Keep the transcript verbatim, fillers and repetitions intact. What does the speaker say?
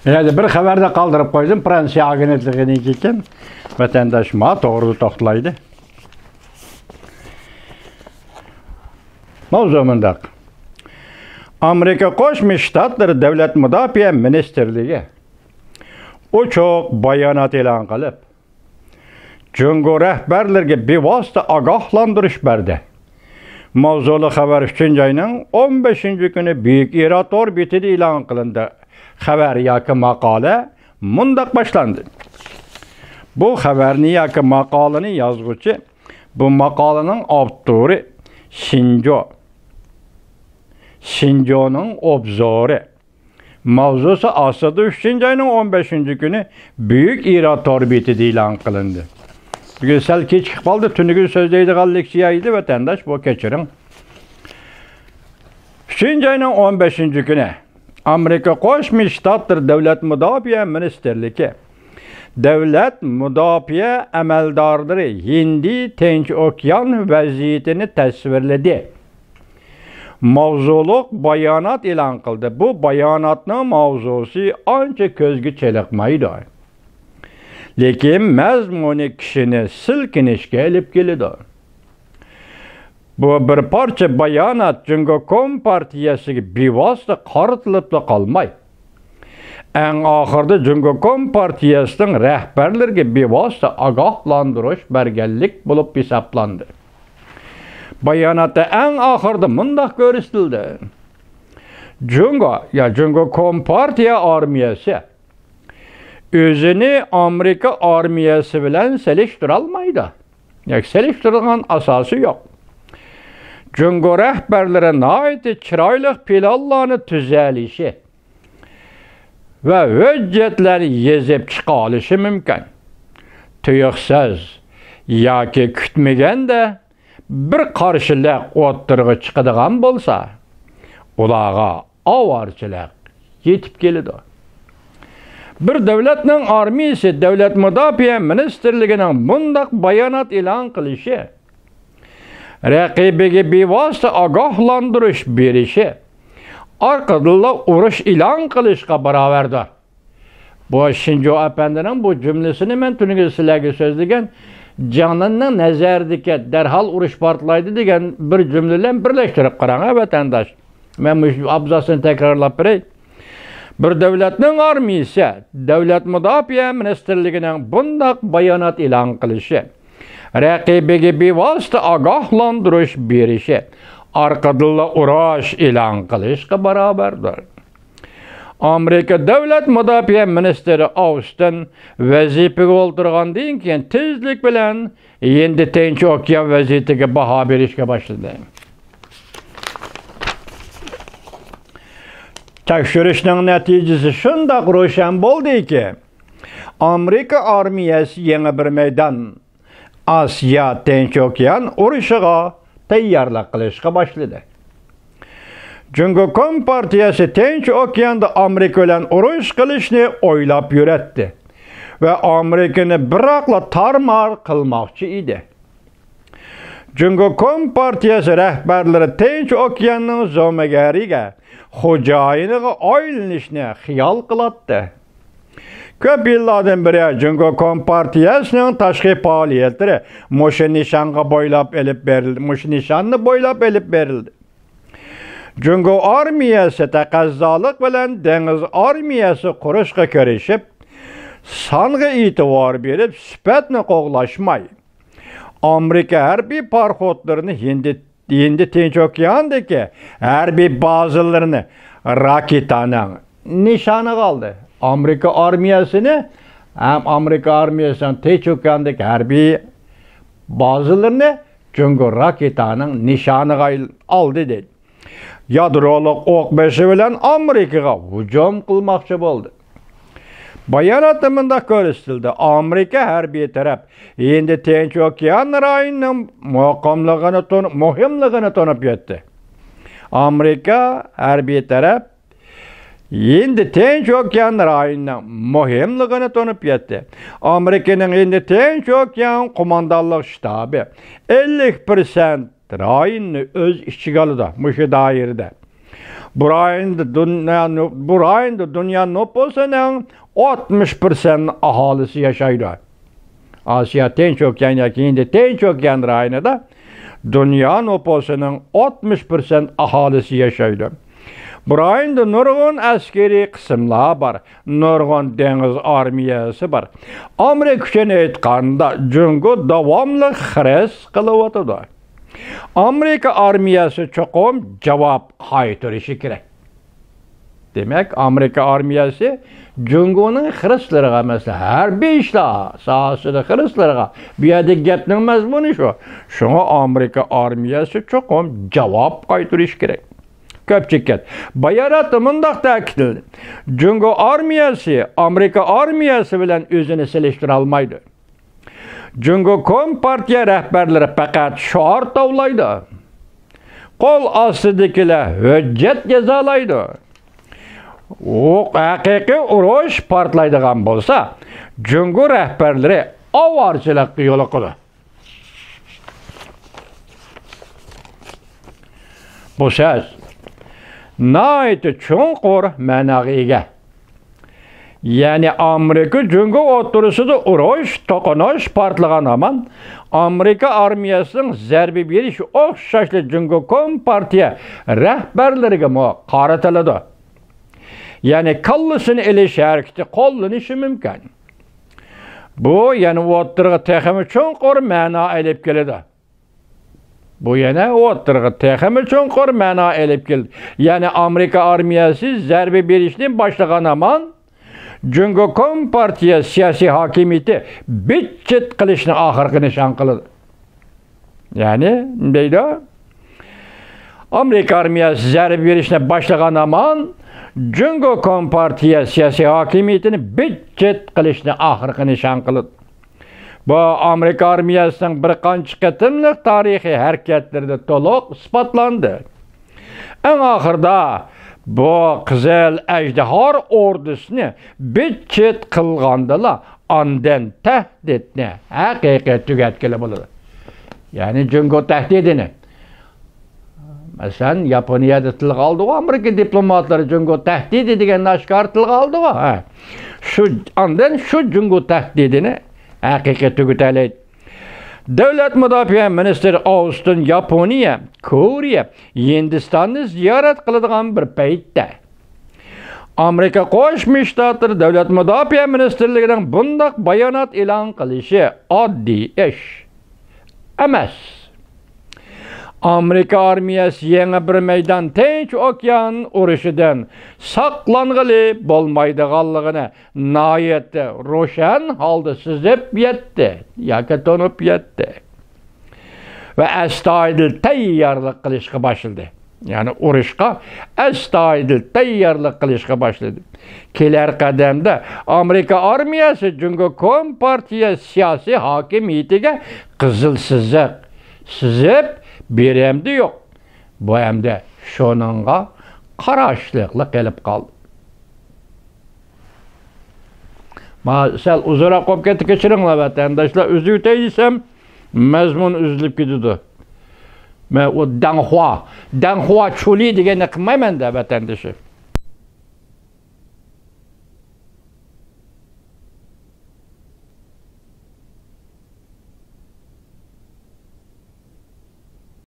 يەنە بىر خەۋەردە قالدۇرۇپ قويدۇم، فرانسىيە ئاگېنتلىقىنىڭكى ئىكەن، ۋەتەنداش ما توغرىدا توختىلايدۇ. ماۋزۇ مۇنداق. ئامېرىكا قوشما شتاتلىرى دۆلەت مۇداپىئە مىنىستىرلىكى ئوچۇق بايانات ئېلان قىلىپ، جۇڭگو رەھبەرلىرىگە بىۋاسىتە ئاگاھلاندۇرۇش بەردى. ماۋزۇلۇق خەۋەر ئۈچىنچى ئاينىڭ ئون بەشىنچى كۈنى بۈيۈك ئىرا تور بېتىدە ئېلان قىلىندى. خەۋەر ياكى ماقالە مۇنداق باشلاندى. بۇ خەۋەرنى ياكى ماقالىنى يازغۇچى، بۇ ماقالىنىڭ ئاپتورى شىنجو. شىنجونىڭ ئوبزورى. ماۋزۇسى ئاستىدا ئۈچىنچى ئاينىڭ ئون بەشىنچى كۈنى بۈيۈك ئىرا تور بېتىدە ئېلان قىلىندى. بۈگۈن سەل كېچىكىپ قالدى، تۈنۈگۈن سۆزلەيدىغان لېكسىيە ئىدى، ۋەتەنداش، بۇ كەچۈرۈڭ. ئۈچىنچى ئاينىڭ ئون بەشىنچى كۈنى ئامېرىكا قوشما شتاتلىرى دۆلەت مۇداپىئە مىنىستىرلىكى دۆلەت مۇداپىئە ئەمەلدارلىرى ھىندى تىنچ ئوكيان ۋەزىيىتىنى تەسۋىرلىدى. ماۋزۇلۇق بايانات ئېلان قىلدى. بۇ باياناتنىڭ ماۋزۇسى ئانچە كۆزگە چېلىقمايدۇ. لېكىن مەزمۇنى كىشىنى سىلكىنىشكە ئېلىپ كېلىدۇ. بۇ بىر پارچە بايانات جۇڭگو كومپارتىيەسىگە بىۋاسىتە قارىتىلىپلا قالماي، ئەڭ ئاخىرىدا جۇڭگو كومپارتىيەسىنىڭ رەھبەرلىرىگە بىۋاسىتە ئاگاھلاندۇرۇش بەرگەنلىك بولۇپ ھېسابلاندى. باياناتتا ئەڭ ئاخىرىدا مۇنداق كۆرسىتىلدى: جۇڭگو، يا جۇڭگو كومپارتىيە ئارمىيەسى ئۆزىنى ئامېرىكا ئارمىيەسى بىلەن سېلىشتۇرالمايدۇ. ياكى سېلىشتۇرىدىغان ئاساسى يوق. جۇڭگو رەھبەرلىرى ناھايىتى چىرايلىق پىلانلارنى تۈزەلىشى ۋە ھۆججەتلەرنى يېزىپ چىقالىشى مۇمكىن. تۇيۇقسىز ياكى كۈتمىگەندە بىر قارشىلىق ئوتتۇرىغا چىقىدىغان بولسا، ئۇلارغا ئاۋارىچىلىق يېتىپ كېلىدۇ. بىر دۆلەتنىڭ ئارمىيىسى دۆلەت مۇداپىئە مىنىستىرلىكىنىڭ مۇنداق بايانات ئېلان قىلىشى، رەقىبىگە بىۋاسىتە ئاگاھلاندۇرۇش بېرىشى، ئارقىدىنلا ئۇرۇش ئېلان قىلىشقا باراۋەردۇر. بۇ شىنجو ئەپەندىنىڭ بۇ جۈملىسىنى مەن تۈنۈگۈن سىلەرگە سۆزلىگەن، جياڭنەننىڭ نەزەرىدىكى دەرھال ئۇرۇش پارتلايدۇ دېگەن بىر جۈملە بىلەن بىرلەشتۈرۈپ قاراڭ، ھە، ۋەتەنداش. مەن مۇشۇ ئابزاسنى تەكرارلاپ بېرەي. بىر دۆلەتنىڭ ئارمىيىسى دۆلەت مۇداپىئە مىنىستىرلىكىنىڭ بۇنداق بايانات ئېلان قىلىشى، رەقىبىگە بىۋاسىتە ئاگاھلاندۇرۇش بېرىشى، ئارقىدىنلا ئۇرۇش ئېلان قىلىشقا باراۋەردۇر. ئامېرىكا دۆلەت مۇداپىئە مىنىستىرى ئاۋستىن ۋەزىپىگە ئولتۇرغاندىن كېيىن، تېزلىك بىلەن ھىندى تىنچ ئوكيان ۋەزىيىتىگە باھا بېرىشكە باشلىدى. تەكشۈرۈشنىڭ نەتىجىسى شۇنداق روشەن بولدىكى، ئامېرىكا ئارمىيەسى يېڭى بىر مەيدان، ئاسىيا تىنچ ئوكيان ئۇرۇشىغا تەييارلىق قىلىشقا باشلىدى. جۇڭگو كومپارتىيەسى تىنچ ئوكياندا ئامېرىكا بىلەن ئۇرۇش قىلىشنى ئويلاپ يۈرەتتى ۋە ئامېرىكىنى بىراقلا تارمار قىلماقچى ئىدى. جۇڭگو كومپارتىيەسى رەھبەرلىرى تىنچ ئوكياننىڭ زومىگەرىگە، خوجايىنىغا ئايلىنىشنى خىيال قىلاتتى. كۆپ يىللاردىن بېرى جۇڭگو كومپارتىيەسىنىڭ تاشقى پائالىيەتلىرى مۇشۇ نىشانغا بويلاپ ئېلىپ بېرىلدى، مۇشۇ نىشاننى بويلاپ ئېلىپ بېرىلدى. جۇڭگو ئارمىيەسى تەقەززالىق بىلەن دېڭىز ئارمىيەسى قۇرۇشقا كىرىشىپ، سانغا ئېتىبار بېرىپ، سۈپەتنى قوغلاشماي، ئامېرىكا ھەربىي پاراخوتلىرىنى ھىندى، ھىندى تىنچ ئوكياندىكى ھەربىي بازىلىرىنى راكېتانىڭ نىشانىغا ئالدى. ئامېرىكا ئارمىيەسىنى ھەم ئامېرىكا ئارمىيەسىنىڭ تىنچ ئوكياندىكى ھەربىي بازىلىرىنى جۇڭگو راكېتانىڭ نىشانىغا ئالدى، دەيدۇ. يادرولۇق ئوق بېشى بىلەن ئامېرىكىغا ھۇجۇم قىلماقچى بولدى. باياناتتا مۇنداق كۆرسىتىلدى: ئامېرىكا ھەربىي تەرەپ ھىندى تىنچ ئوكيان رايونىنىڭ مۇقىملىقىنى تون-، مۇھىملىقىنى تونۇپ يەتتى. ئامېرىكا ھەربىي تەرەپ ھىندى تىنچ ئوكيان رايونىنىڭ مۇھىملىقىنى تونۇپ يەتتى. ئامېرىكىنىڭ ھىندى تىنچ ئوكيان قوماندانلىق شتابى ئەللىك پىرسەنت رايوننى ئۆز ئىچىگە ئالىدۇ. مۇشۇ دائىرىدە بۇ رايوندا دۇنيا نو-، بۇ رايوندا دۇنيا نوپۇسىنىڭ ئاتمىش پىرسەنت ئاھالىسى ياشايدۇ. ئاسىيا تىنچ ئوكيان ياكى ھىندى تىنچ ئوكيان رايونىدا دۇنيا نوپۇسىنىڭ ئاتمىش پىرسەنت ئاھالىسى ياشايدۇ. بۇ رايوندا نۇرغۇن ئەسكىرىي قىسىملار بار، نۇرغۇن دېڭىز ئارمىيەسى بار. ئامېرىكا ئۈچۈن ئېيتقاندا، جۇڭگو داۋاملىق خىرىس قىلىۋاتىدۇ. ئامېرىكا ئارمىيەسى چوقۇم جاۋاب قايتۇرۇشى كېرەك. دېمەك، ئامېرىكا ئارمىيەسى جۇڭگونىڭ خىرىسلىرىغا، مەسىلەن، ھەربىي ئىشلار ساھەسىدە خىرىسلىرىغا، بۇ يەردىكى گەپنىڭ مەزمۇنى شۇ. شۇڭا ئامېرىكا ئارمىيەسى چوقۇم جاۋاب قايتۇرۇشى كېرەك. كۆپچىككەن باياناتتا مۇنداق تەكىتلىدى: جۇڭگو ئارمىيەسى ئامېرىكا ئارمىيەسى بىلەن ئۆزىنى سېلىشتۇرالمايدۇ. جۇڭگو كومپارتىيە رەھبەرلىرى پەقەت شوئار توۋلايدۇ. قول ئاستىدىكىلەر ھۆججەت يازالايدۇ. ئۇ ھەقىقىي ئۇرۇش پارتلايدىغان بولسا، جۇڭگو رەھبەرلىرى ئاۋارىچىلىككە يولۇقىدۇ. بۇ سۆز ناھايىتى چوڭقۇر مەناغا ئىگە. يەنى ئامېرىكا جۇڭگو ئوتتۇرىسىدا ئۇرۇش، توقۇنۇش پارتلىغان ھامان، ئامېرىكا ئارمىيەسىنىڭ زەربە بېرىشى ئوخشاشلا جۇڭگو كومپارتىيە رەھبەرلىرىگىمۇ قارىتىلىدۇ. يەنى كاللىسىنى ئېلىش ھەرىكىتى قوللىنىشى مۇمكىن. بۇ يەنە ئوتتۇرىغا تېخىمۇ چوڭقۇر مەنا ئېلىپ كېلىدۇ. بۇ يەنە ئوتتۇرىغا تېخىمۇ چوڭقۇر مەنا ئېلىپ كېلىدۇ. يەنى ئامېرىكا ئارمىيەسى زەربە بېرىشنى باشلىغان ھامان، جۇڭگو كومپارتىيە سىياسىي ھاكىمىيىتى بىت-چىت قىلىشنى ئاخىرقى نىشان قىلىدۇ. يەنى نېمە دەيدۇ؟ ئامېرىكا ئارمىيەسى زەربە بېرىشنى باشلىغان ھامان، جۇڭگو كومپارتىيە سىياسىي ھاكىمىيىتىنى بىت-چىت قىلىشنى ئاخىرقى نىشان قىلىدۇ. بۇ ئامېرىكا ئارمىيەسىنىڭ بىر قانچە قېتىملىق تارىخىي ھەرىكەتلىرىدە تولۇق ئىسپاتلاندى. ئەڭ ئاخىرىدا بۇ قىزىل ئەجدىھا ئوردىسىنى بىت-چىت قىلغاندىلا، ئاندىن تەھدىتنى ھەقىقىي تۈگەتكىلى بولىدۇ. يەنى جۇڭگو تەھدىتىنى. مەسىلەن، ياپونىيەدە تىلغا ئالدىغۇ، ئامېرىكا دىپلوماتلىرى جۇڭگو تەھدىتى دېگەننى ئاشكارا تىلغا ئالدىغۇ. ھە. شۇ، ئاندىن شۇ جۇڭگو تەھدىتىنى ھەقىقىي تۈگىتەلەيدۇ. دۆلەت مۇداپىئە مىنىستىرى ئاۋستىن ياپونىيە، كورېيە، ھىندىستاننى زىيارەت قىلىدىغان بىر پەيتتە، ئامېرىكا قوشما شتاتلىرى دۆلەت مۇداپىئە مىنىستىرلىكىنىڭ بۇنداق بايانات ئېلان قىلىشى ئاددىي ئىش ئەمەس. ئامېرىكا ئارمىيەسى يېڭى بىر مەيدان تىنچ ئوكيان ئۇرۇشىدىن ساقلانغىلى بولمايدىغانلىقىنى ناھايىتى روشەن ھالدا سېزىپ يەتتى ياكى تونۇپ يەتتى. ۋە ئەستايىدىل تەييارلىق قىلىشقا باشلىدى. يەنى ئۇرۇشقا ئەستايىدىل تەييارلىق قىلىشقا باشلىدى. كېلەر قەدەمدە ئامېرىكا ئارمىيەسى جۇڭگو كومپارتىيە سىياسىي ھاكىمىيىتىگە قىزىل سىزىق سىزىپ بېرەمدى يوق، بۇ ئەمدى شۇنىڭغا قاراشلىقلا قېلىپ قالدى. ما سەل ئۇزۇنراق بولۇپ كەتتى، كەچۈرۈڭلار ۋەتەنداشلار، ئۈزۈۋېتەي دېسەم، مەزمۇن ئۈزۈلۈپ كېتىدۇ. مەن ئۇ دەڭخۇا، دەڭخۇا چۇلى دېگەننى قىلمايمەن دە، ۋەتەندىشىم.